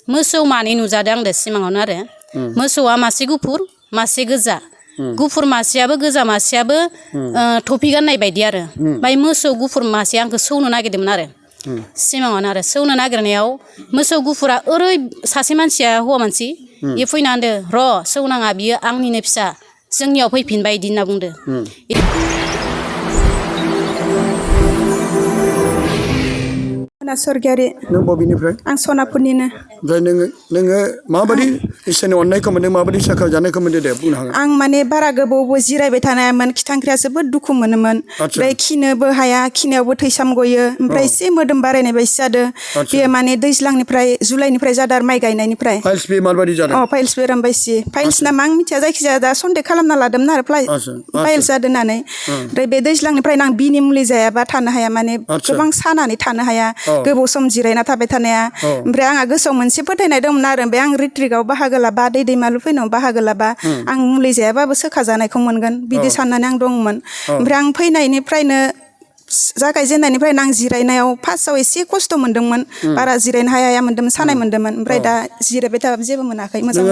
मोसौ मानै नुजादों आं दा सिमाङावनो आरो मोसौआ मासे गुफुर मासे गोजा गुफुर मासेयाबो गोजा मासेयाबो टफि गाननाय बायदि आरो ओमफ्राय मोसौ गुफुर मासेया आंखौ सौनो नागिरदोंमोन आरो सिमाङावनो आरो सौनो नागिरनायाव मोसौ गुफुरा ओरै सासे मानसिया हौवा मानसि बे फैना होनदो र' सौनाङा बियो आंनिनो फिसा जोंनियाव फैफिनबाय इदि होनना बुंदो सरगियारि नों बबेनिफ्राय आं सनापुरनिनो ओमफ्राय नोङो माबायदि इसोरनि अननायखौ मोनदों माबायदि साखा जानायखौ मोनदों दे बुंनो हागोन आं माने बारा गोबावबो जिरायबाय थानायामोन खिथांख्रिया जोबोद दुखु मोनोमोन ओमफ्राय खिनोबो हाया खिनायावबो थैसाम गयो ओमफ्राय एसे मोदोम बारायनाय बायदि जादों बेयो माने दैज्लांनिफ्राय जुलाइनिफ्राय जादों माइ गायनायनिफ्राय फाइल्स बेमार बायदि जादों फाइल्स बेराम बायसि फाइल्स ना मा आं मिथिया जायखिजाया दा सन्देह खालामना लादोंमोन आरो फाइल्स जादों होननानै ओमफ्राय बे दैज्लांनिफ्रायनो आं बिनि मुलि जायाबा थानो हाया माने गोबां सानानै थानो हाया गोबाव सम जिरायना थाबाय थानाया ओमफ्राय आंहा गोसोआव मोनसे फोथायनाय दंमोन आरो ओमफ्राय आं रिट्रिकआव बाहागो लाबा दैमालु फैनायाव बाहागो लाबा आं मुलि जायाबाबो सोखा जानायखौ मोनगोन बिदि साननानै आं दंमोन ओमफ्राय आं फैनायनिफ्रायनो जागायजेननायनिफ्रायनो आं जिरायनायाव फार्स्टआव एसे खस्थ' मोनदोंमोन बारा जिरायनो हाया मोनदोंमोन सानाय मोनदोंमोन ओमफ्राय दा जिरायबाय थाबाबो जेबो मोनाखै मोजां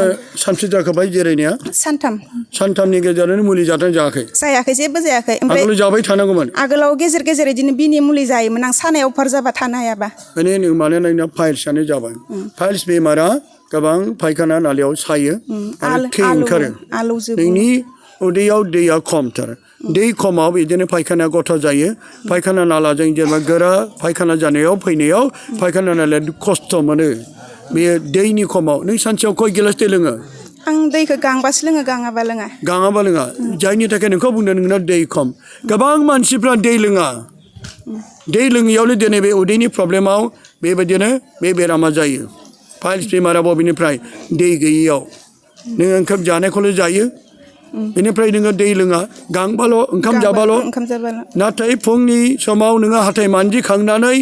सानसे जाखाबाय जिरायनाया सानथामनि गेजेरावनो मुलि जादों जायाखै जेबो जायाखै ओमफ्राय जाबाय थानांगौमोन आगोलाव गेजेर गेजेर बिदिनो बिनि मुलि जायोमोन आं सानायाव अफार जाबा थानो हायाबा माने फाइल्सआनो जाबाय फाइल्स बेमारा गोबां फायखाना नालायाव सायो आरो थै ओंखारो नोंनि उदैयाव दैया खमथार दै खमाव बिदिनो फायखाना गथा जायो फायखाना नालाजों जेनेबा गोरा फायखाना जानायाव फैनायाव फायखाना नालाया खस्थ' मोनो बेयो दैनि खमाव नों सानसेयाव खय गिलास दै लोङो आं दैखौ गांबासो लोङो गाङाबा लोङा जायनि थाखाय नोंखौ बुंदों नोंना दै खम गोबां मानसिफ्रा दै लोङा दै लोङैयावनो दिनै बे उदैनि प्रब्लेमाव बेबायदिनो बे बेरामा जायो फाइल्स बेमारा बबेनिफ्राय दै गैयैयाव नोङो ओंखाम जानायखौल' जायो बेनिफ्राय नोङो दै लोङा गांबाल' ओंखाम जाबाल' नाथाय फुंनि समाव नोङो हाथाय मानजिखांनानै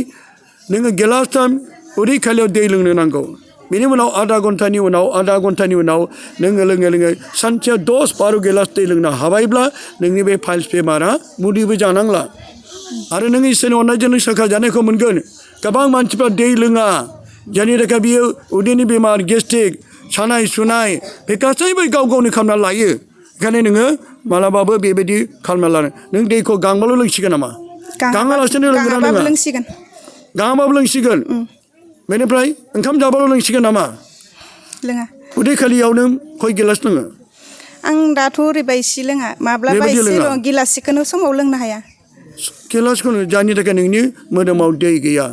नोङो गिलासथाम उदै खालियाव दै लोंनो नांगौ बेनि उनाव आधा घन्टानि उनाव नोङो लोङो सानसेयाव 10-12 गिलास दै लोंनो हाबायब्ला नोंनि बे फाइल्स बेमारा मुलिबो जानांला आरो नों इसोरनि अननायजों नों सोखा जानायखौ मोनगोन गोबां मानसिफ्रा दै लोङा जायनि थाखाय बियो उदैनि बेमार गेस्ट्रिक सानाय सुनाय बे गासैबो गाव गावनो खालामना लायो ओंखायनो नोङो मालाबाबो बेबायदि खालामना लानो नों दैखौ गांबाल' लोंसिगोन नामा गाङालासेनो लोंगोन ना गाङाबाबो लोंसिगोन बेनिफ्राय ओंखाम जाबाल' लोंसिगोन नामा लोङा उदै खालियाव नों खय गिलास लोङो आं दाथ' ओरैबायसि लोङा माब्लाबा एसेल' गिलाससेखौनो समाव लोंनो हाया गिलासखौनो जायनि थाखाय नोंनि मोदोमाव दै गैया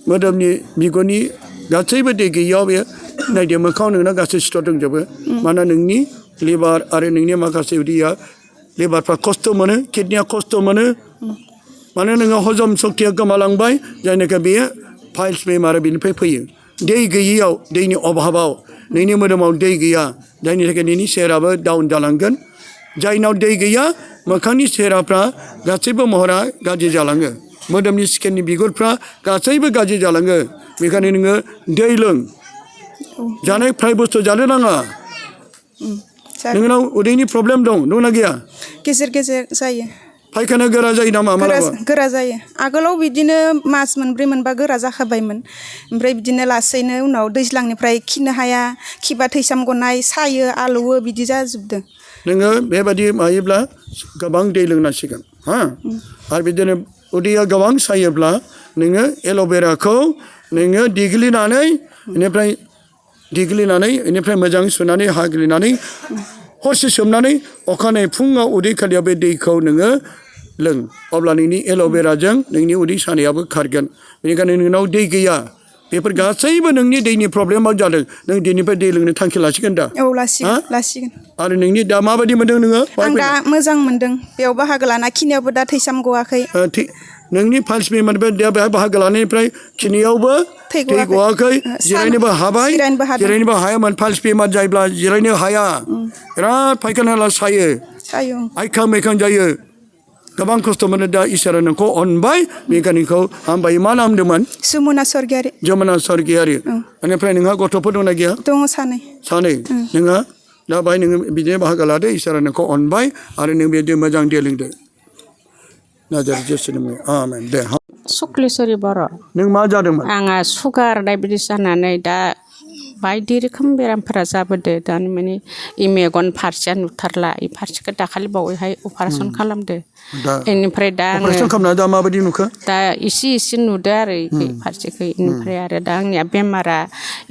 मोदोमनि बिगुरनि गासैबो दै गैयैयाव बे नायदो मोखाङाव नोंना गासै सिथर दंजोबो मानोना नोंनि लिभार आरो नोंनि माखासे उदैया लिभारफ्रा खस्थ' मोनो किडनिया खस्थ' मोनो मानो नोङो हजम सक्तिया गोमालांबाय जायनि थाखाय बेयो फाइल्स बेमारा बेनिफ्राय फैयो दै गैयैयाव दैनि अभाबाव नोंनि मोदोमाव दै गैया जायनि थाखाय नोंनि सेहेराबो डाउन जालांगोन जायनाव दै गैया मोखांनि सेहेराफ्रा गासैबो महरा गाज्रि जालाङो मोदोमनि स्किननि बिगुरफ्रा गासैबो गाज्रि जालाङो बेखायनो नोङो दै लों जानाय फ्राय बुस्थु जानो नाङा नोंनाव उदैनि प्रब्लेम दं दंना गैया गेजेर गेजेर जायो फायखाना गोरा जायो नामा मालाबा गोरा जायो आगोलाव बिदिनो मास मोनब्रै मोनबा गोरा जाखाबायमोन ओमफ्राय बिदिनो लासैनो उनाव दैज्लांनिफ्राय खिनो हाया खिबा थैसाम गनाय सायो आलौवो बिदि जाजोबदों नोङो बेबायदि मायोब्ला गोबां दै लोंनांसिगोन आरो बिदिनो उदैया गोबां सायोब्ला नोङो एल'भेराखौ नोङो देग्लिनानै बेनिफ्राय मोजां सुनानै हाग्लिनानै हरसे सोमनानै अखानायै फुङाव उदै खालियाव बे दैखौ नोङो लों अब्ला नोंनि एल'भेराजों नोंनि उदै सानायाबो खारगोन बेनिखायनो नोंनाव दै गैया बेफोर गासैबो नोंनि दैनि प्रब्लेमाव जादों नों दिनैनिफ्राय दै लोंनो थांखि लासिगोन दा औ लासिगोन आरो नोंनि दा माबायदि मोनदों नोङो आं दा मोजां मोनदों बेयाव बाहागो लाना खिनायावबो दा थैसाम गवाखै नोंनि फाइल्स बेमारनिफ्राय बेहाय बाहागो लानायनिफ्राय खिनियावबो थै गवाखै जिरायनोबो हाबाय जिरायनोबो हायामोन फाइल्स बेमार जायोब्ला जिरायनो हाया बिराद फायखाना सायो आइखां मैखां जायो गोबां खस्थ' मोनो दा इसोरा नोंखौ अनबाय बेखायनो हामबाय मा नाम होनदोंमोन जमुना सरगियारि बेनिफ्राय नोंहा गथ'फोर दंना गैया दङ सानै नोंहा दा बाहाय नोङो बिदिनो बाहागो लादो इसोरा नोंखौ अनबाय आरो नों बिदि मोजां दै लोंदो आमेन दे सुक्लेस्वरि बर' नों मा जादोंमोन आंहा सुगार डायबेटिस जानानै दा बायदि रोखोम बेरामफोरा जाबोदो दानि माने इ मेगन फारसेया नुथारला इ फारसेखौ दाखालि बावैहाय अपारेसन खालामदो बेनिफ्राय दा आङो अपारेसन खालामना दा माबायदि नुखो दा एसे नुदो आरो इखै फारसेखै बेनिफ्राय आरो दा आंनिया बेमारा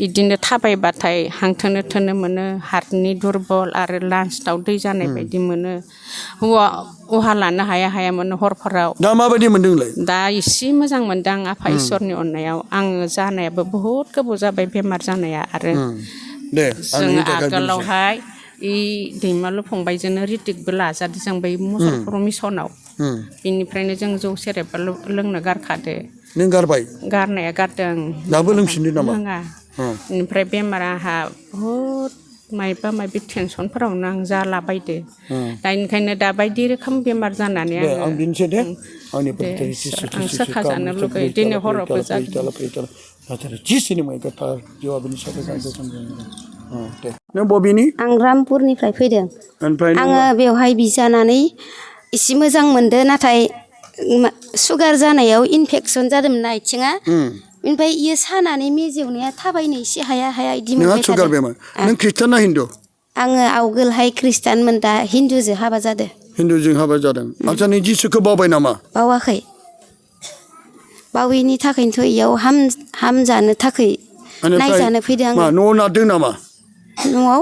इदिनो थाबायबाथाय हां थोनो थोनो मोनो हार्टनि दुरबल आरो लान्सआव दै जानाय बायदि मोनो उहा लानो हाया मोनो हरफोराव दा माबायदि मोनदोंलाय दा एसे मोजां मोनदों आफा इसोरनि अननायाव आङो जानायाबो बहुद गोबाव जाबाय बेमार जानाया आरो दे जोङो आगोलावहाय इ दैमालु फंबायजोंनो रिटिकबो लाजादो जों बै मुसलपुर मिसनाव बिनिफ्रायनो जों जौ सेरेब लोंनो गारखादो नों गारबाय गारनाया गारदों दाबो लोंफिनदो नामा लोङा बेनिफ्राय बेमारा आंहा बहुद मायबा मायबि टेनसनफोरावनो आं जालाबायदो दा ओंखायनो दा बायदि रोखोम बेमार जानानै आं बिनोसै दे आंनि आं सोखा जानो लुगैयो दिनै हरावबो जादों नों बबेनि आं रामपुरनिफ्राय फैदों ओमफ्राय आङो बेवहाय बिजानानै एसे मोजां मोनदो नाथाय सुगार जानायाव इनफेकसन जादोंमोन आथिङा ओमफ्राय इयो सानानै मेजेवनाया थाबायनो एसे हाया इदि मोनबाय सुगार बेमार नों ख्रिस्टान ना हिन्दु आङो आवगोलहाय ख्रिस्टानमोन दा हिन्दुजों हाबा जादो हिन्दुजों हाबा जादों आच्चा नों जिसुखौ बावबाय नामा बावाखै बावैनि थाखायनोथ' इयाव हामजानो थाखाय नायजानो फैदों आङो न'आव नारदों नामा न'आव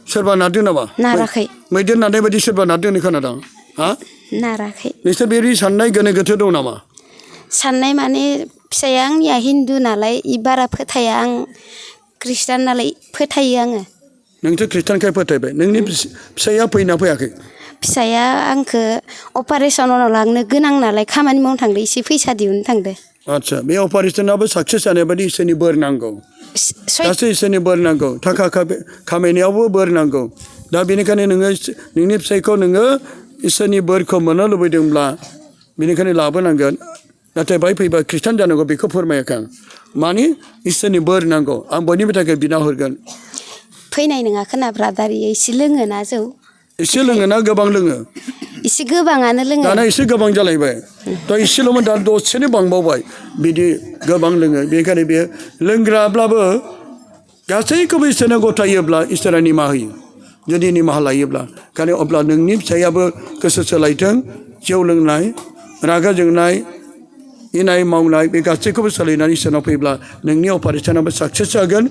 सोरबा नारदों नामा नाराखै मैदेर नारनाय बायदि सोरबा नारदों होननाय खोनादों हा नाराखै नोंसोर बेबायदि साननाय गोनो गोथो दं नामा साननाय माने फिसाया आंनिया हिन्दु नालाय इ बारा फोथाया आं ख्रिस्टान नालाय फोथायो आङो नोंथ' ख्रिस्टानखाय फोथायबाय नोंनि फिसाया फैना फैयाखै फिसाया आंखो अपारेसनाव लांनो गोनां नालाय खामानि मावनो थांदो एसे फैसा दिहुननो थांदो आच्चा बे अपारेसनाबो साक्सेस जानाय बायदि इसोरनि बोर नांगौ गासै इसोरनि बोर नांगौ थाखा खामायनायावबो बोर नांगौ दा बेनिखायनो नोङो नोंनि फिसायखौ नोङो इसोरनि बोरखौ मोननो लुबैदोंब्ला बेनिखायनो लाबोनांगोन नाथाय बाहाय फैबा ख्रिस्टान जानांगौ बेखौ फोरमायाखै आं माने इसोरनि बोर नांगौ आं बयनिबो थाखाय बिना हरगोन फैनाय नङा खोना ब्रादार एसे लोङोना जौ एसे लोङोना गोबां लोङो एसे गोबाङानो लोङो दाना एसे गोबां जालायबाय दा एसेल'मोन दा दसेनो बांबावबाय बिदि गोबां लोङो बेनिखायनो बे लोंग्राब्लाबो गासैखौबो इसोरनो गथायोब्ला इसोरा निमाहा होयो जुदि निमाहा लायोब्ला ओंखायनो अब्ला नोंनि फिसायाबो गोसो सोलायथों जौ लोंनाय रागा जोंनाय इनाय मावनाय बे गासैखौबो सोलायनानै इसोरनाव फैब्ला नोंनि अपारेसनाबो साक्सेस जागोन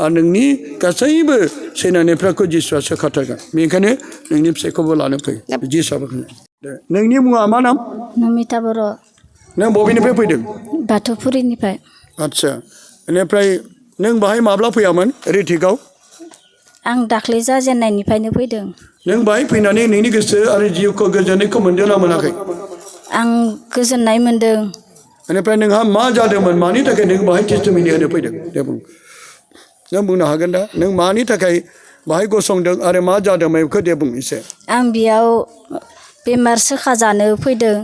आरो नोंनि गासैबो सैनायनिफ्रायखौ जिसुआ सोखाथारगोन बेनिखायनो नोंनि फिसायखौबो लानो फै जिसुआबो नोंनि मुङा मा नाम नमिता बर' नों बबेनिफ्राय फैदों बाथौफुरिनिफ्राय आच्चा बेनिफ्राय नों बाहाय माब्ला फैयामोन रिटिकआव आं दाख्लै जाजेननायनिफ्रायनो फैदों नों बाहाय फैनानै नोंनि गोसो आरो जिउखौ गोजोननायखौ मोनदों ना मोनाखै आं गोजोननाय मोन्दों बेनिफ्राय नोंहा मा जादोंमोन मानि थाखाय नों बाहाय टेस्टिमनि होनो फैदों दे बुं नों बुंनो हागोन दा नों मानि थाखाय बाहाय गसंदों आरो मा जादोंमोन बेखौ दे बुं एसे आं बेयाव बेमार सोखा जानो फैदों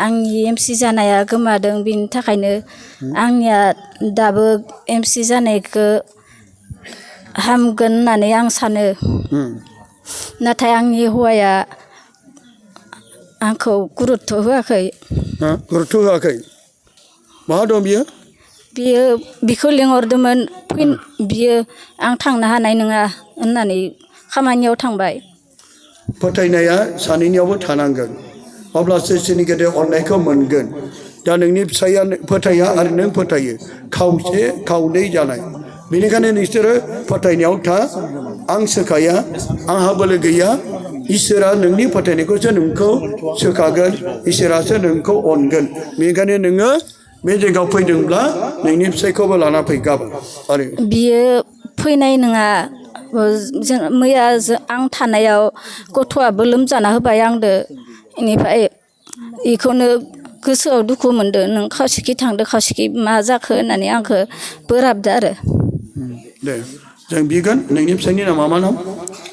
आंनि एमसि जानाया गोमादों बेनि थाखायनो आंनिया दाबो एमसि जानायखौ हामगोन होननानै आं सानो नाथाय आंनि हौवाया आंखौ गुरुत्थ' होआखै गुरुत्थ' होआखै बहा दं बियो बिखौ लिंहरदोंमोन बियो आं थांनो हानाय नङा होननानै खामानियाव थांबाय फोथायनाया सानैनियावबो थानांगोन अब्लासो इसोरनि गेदेर अननायखौ मोनगोन दा नोंनि फिसाया फोथाया आरो नों फोथायो खावसे खावनै जानाय बेनिखायनो नोंसोरो फोथायनायाव था आं सोखाया आंहा बोलो गैया इसोरा नोंनि फोथायनायखौसो नोंखौ सोखागोन इसोरासो नोंखौ अनगोन बेनिखायनो नोङो बे जायगायाव फैदोंब्ला नोंनि फिसायखौबो लाना फै गाबोन आरो बियो फैनाय नङा मैया आं थानायाव गथ'आबो लोमजाना होबाय आंदो बेनिफ्राय बेखौनो गोसोआव दुखु मोनदों नों खावसेखि थांदो खावसेखि मा जाखो होननानै आंखौ बोराबदो आरो दे जों बिगोन नोंनि फिसायनि नामा मा नाम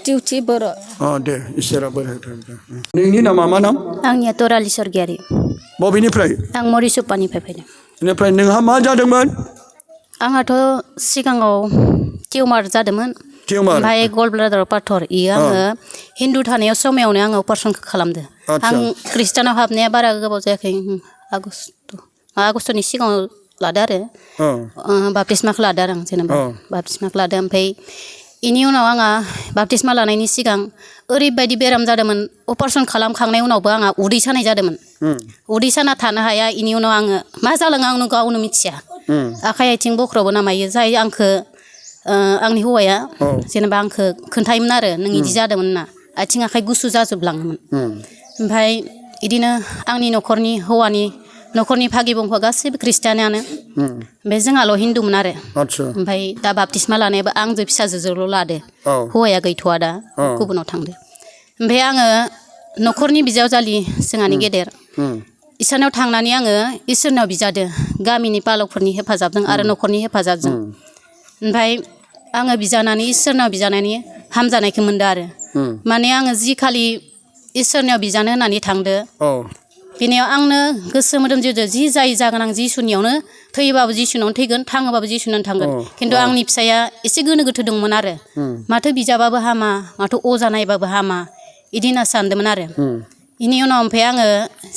डिउटि बर' दे इसोरा बोर होथों नोंनि नामा मा नाम आंनिया तरालि सरगियारि बबेनिफ्राय आं मरिसुपानिफ्राय फैदों बेनिफ्राय नोंहा मा जादोंमोन आंहाथ' सिगाङाव टिउमार जादोंमोन ओमफ्राय गल ब्लाडाराव पाथर इयो आङो हिन्दु थानायाव समायावनो आङो अपारेसनखौ खालामदो आं ख्रिस्टानाव हाबनाया बारा गोबाव जायाखै आगस्ट'नि सिगाङाव लादो आरो बाप्तिस्माखौ लादो आरो आं जेनेबा बाप्तिस्माखौ लादो ओमफ्राय इनि उनाव आंहा बाप्तिस्मा लानायनि सिगां ओरैबायदि बेराम जादोंमोन अपारेसन खालामखांनायनि उनावबो आंहा उदै सानाय जादोंमोन उदै साना थानो हाया इनि उनाव आङो मा जालाङो आं गावनो मिथिया आखाइ आथिं बख्रावबो नामायो जाय आंखो आंनि हौवाया जेनेबा आंखो खोन्थायोमोन आरो नों इदि जादोंमोन होनना आथिं आखाइ गुसु जाजोबलाङोमोन ओमफ्राय इदिनो आंनि न'खरनि हौवानि न'खरनि भागि बंख गासैबो ख्रिस्टियानानो ओमफ्राय जोंहाल' हिन्दुमोन आरो ओमफ्राय दा बाप्तिस्मा लानायाबो आंजों फिसाजोजोंल' लादो हौवाया गैथ'वा दा गुबुनाव थांदो ओमफ्राय आङो न'खरनि बिजावजालि जोंहानि गेदेर इसोरनाव थांनानै आङो इसोरनाव बिजादो गामिनि पालकफोरनि हेफाजाबजों आरो न'खरनि हेफाजाबजों ओमफ्राय आङो बिजानानै इसोरनाव बिजानानै हामजानायखौ मोनदो आरो माने आङो जि खालि इसोरनियाव बिजानो होननानै थांदो बिनियाव आंनो गोसो मोदोम जिउजों जि जाय जागोन आं जिसुनियावनो थैयोबाबो जिसुनावनो थैगोन थाङोबाबो जिसुनावनो थांगोन खिन्थु आंनि फिसाया एसे गोनो गोथो दंमोन आरो माथो बिजाबाबो हामा माथो अजा नायबाबो हामा इदि होनना सानदोंमोन आरो इनि उनाव ओमफ्राय आङो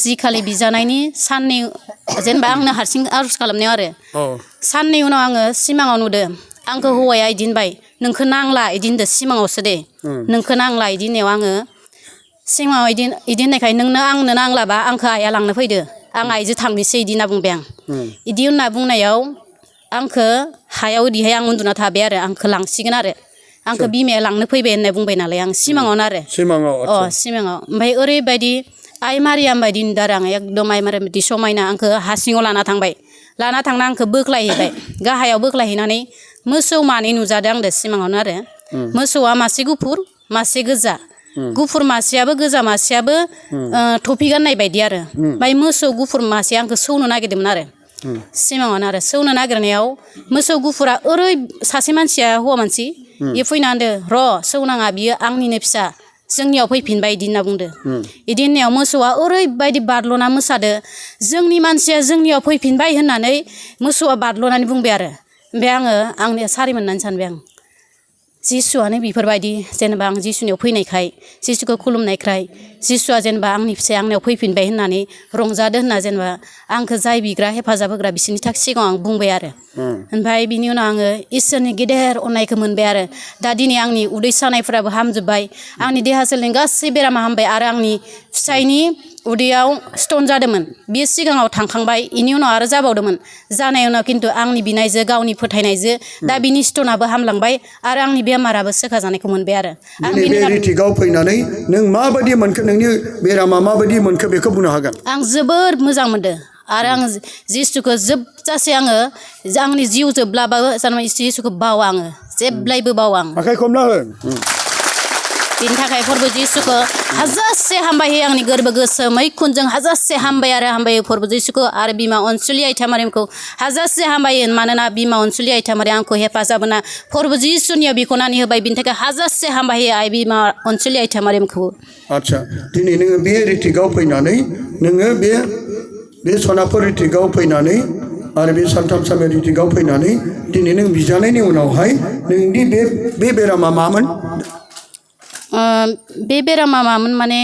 जि खालि बिजानायनि साननै जेनेबा आंनो हारसिं आर'ज खालामनायाव आरो साननै उनाव आङो सिमाङाव नुदो आंखौ हौवाया इदि होनबाय नोंखौ नांला इदि होनदो सिमाङावसो दे नोंखौ नांला इदि होननायाव आङो सिमाङाव इदि होननायखाय नोंनो आंनो नांलाबा आंखौ आइया लांनो फैदो आं आइजो थांनोसै इदि होनना बुंबाय आं इदि होनना बुंनायाव आंखौ हायाव ओरैहाय आं उन्दुना थाबाय आरो आंखौ लांसिगोन आरो आंखौ बिमाया लांनो फैबाय होनना बुंबाय नालाय आं सिमाङावनो आरो सिमाङाव ओमफ्राय ओरैबायदि आइ मारियाम बायदि नुदों आरो आं एकदम आइ मारियाम बायदि समायना आंखौ हा सिङाव लाना थांबाय लाना थांना आंखौ बोख्लायहैबाय गाहायाव बोख्लायहैनानै मोसौ मानै नुजादों आंदो सिमाङावनो आरो मोसौआ मासे गुफुर मासे गोजा गुफुर मासेयाबो गोजा मासेयाबो थफि गाननाय बायदि आरो ओमफ्राय मोसौ गुफुर मासेया आंखौ सौनो नागिरदोंमोन आरो सिमाङावनो आरो सौनो नागिरनायाव मोसौ गुफुरा सासे मानसिया हौवा मानसि इयो फैना होनदो र' सौनाङा बियो आंनिनो फिसा जोंनियाव फैफिनबाय इदि होनना बुंदो इदि होननायाव मोसौआ ओरैबायदि बारल'ना मोसादो जोंनि मानसिया जोंनियाव फैफिनबाय होननानै मोसौआ बारल'नानै बुंबाय आरो ओमफ्राय आंनि सारि मोननानै सानबाय आं जिसुआनो बेफोरबायदि जेनेबा आं जिसुनियाव फैनायखाय जिसुखौ खुलुमनायखाय जिसुआ जेनेबा आंनि फिसाया आंनियाव फैफिनबाय होननानै रंजादो होनना जेनेबा आंखौ जाय बिग्रा हेफाजाब होग्रा बिसोरनि थाखाय सिगाङाव आं बुंबाय आरो ओमफ्राय बिनि उनाव आङो इसोरनि गेदेर अननायखौ मोनबाय आरो दा दिनै आंनि उदै सानायफोराबो हामजोब्बाय आंनि देहा सोलेरनि गासै बेरामा हामबाय आरो आंनि फिसायनि उदैयाव स्टन जादोंमोन बेयो सिगाङाव थांखांबाय इनि उनाव आरो जाबावदोंमोन जानाय उनाव खिन्थु आंनि बिनायजों गावनि फोथायनायजों दा बिनि स्टनाबो हामलांबाय आरो आंनि बेमाराबो सोखाजानायखौ मोनबाय आरो आं बे रिटिकआव फैनानै नों माबायदि मोनखो नोंनि बेरामा माबायदि मोनखो बेखौ बुंनो हागोन आं जोबोर मोजां मोनदों आरो आं जिसुखौ जोबजासे आङो आंनि जिउ जोबब्लाबो जिसुखौ बावा आङो जेब्लायबो बावा आं आखाइ खबना हो बिनि थाखाय फोरबो जिसुखौ हाजारसे हामबाय होयो आंनि गोरबो गोसो मैखुनजों हाजारसे हामबाय आरो हामबाय फोरबो जिसुखौ आरो बिमा अनसुलि आइथामारिमखौ हाजारसे हामबायो मानोना बिमा अनसुलि आइथामारि आंखौ हेफाजाब होना फोरबो जिसुनियाव बिख'नानै होबाय बिनि थाखाय हाजारसे हामबाय होयो आइ बिमा अनसुलि आइथामारिमखौ आदसा दिनै नोङो बे रिटिकआव फैनानै नोङो बे सनापुर रिटिकआव फैनानै आरो बे सानथाम सानब्रै रिटिकआव फैनानै दिनै नों बिजानायनि उनावहाय नोंनि बे बेरामा मामोन बे बेरामा मामोन माने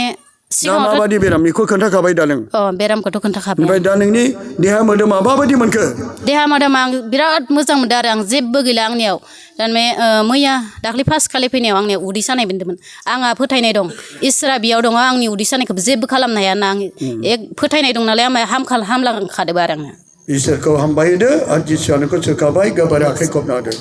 माबायदि बेराम बेखौ खोन्थाखाबाय दा नों बेरामखौथ' खोन्थाखाबाय ओमफ्राय दा नोंनि देहा मोदोमा माबायदि मोनखो देहा मोदोमा आं बिराद मोजां मोनदों आरो आं जेबो गैला आंनियाव थारमाने मैया दाख्लै फार्स्ट खालि फैनायाव आंनियाव उदै सानाय मोन्दोंमोन आंहा फोथायनाय दं इसोरा बेयाव दङ आंनि उदै सानायखौबो जेबो खालामनो हाया होनना आं फोथायनाय दं नालाय आं हामलांखादोंबो आरो आङो इसोरखौ हामबाय होदो आरो जिसुआ नोंखौ सोखाबाय गोबारै आखाइ खबना होदो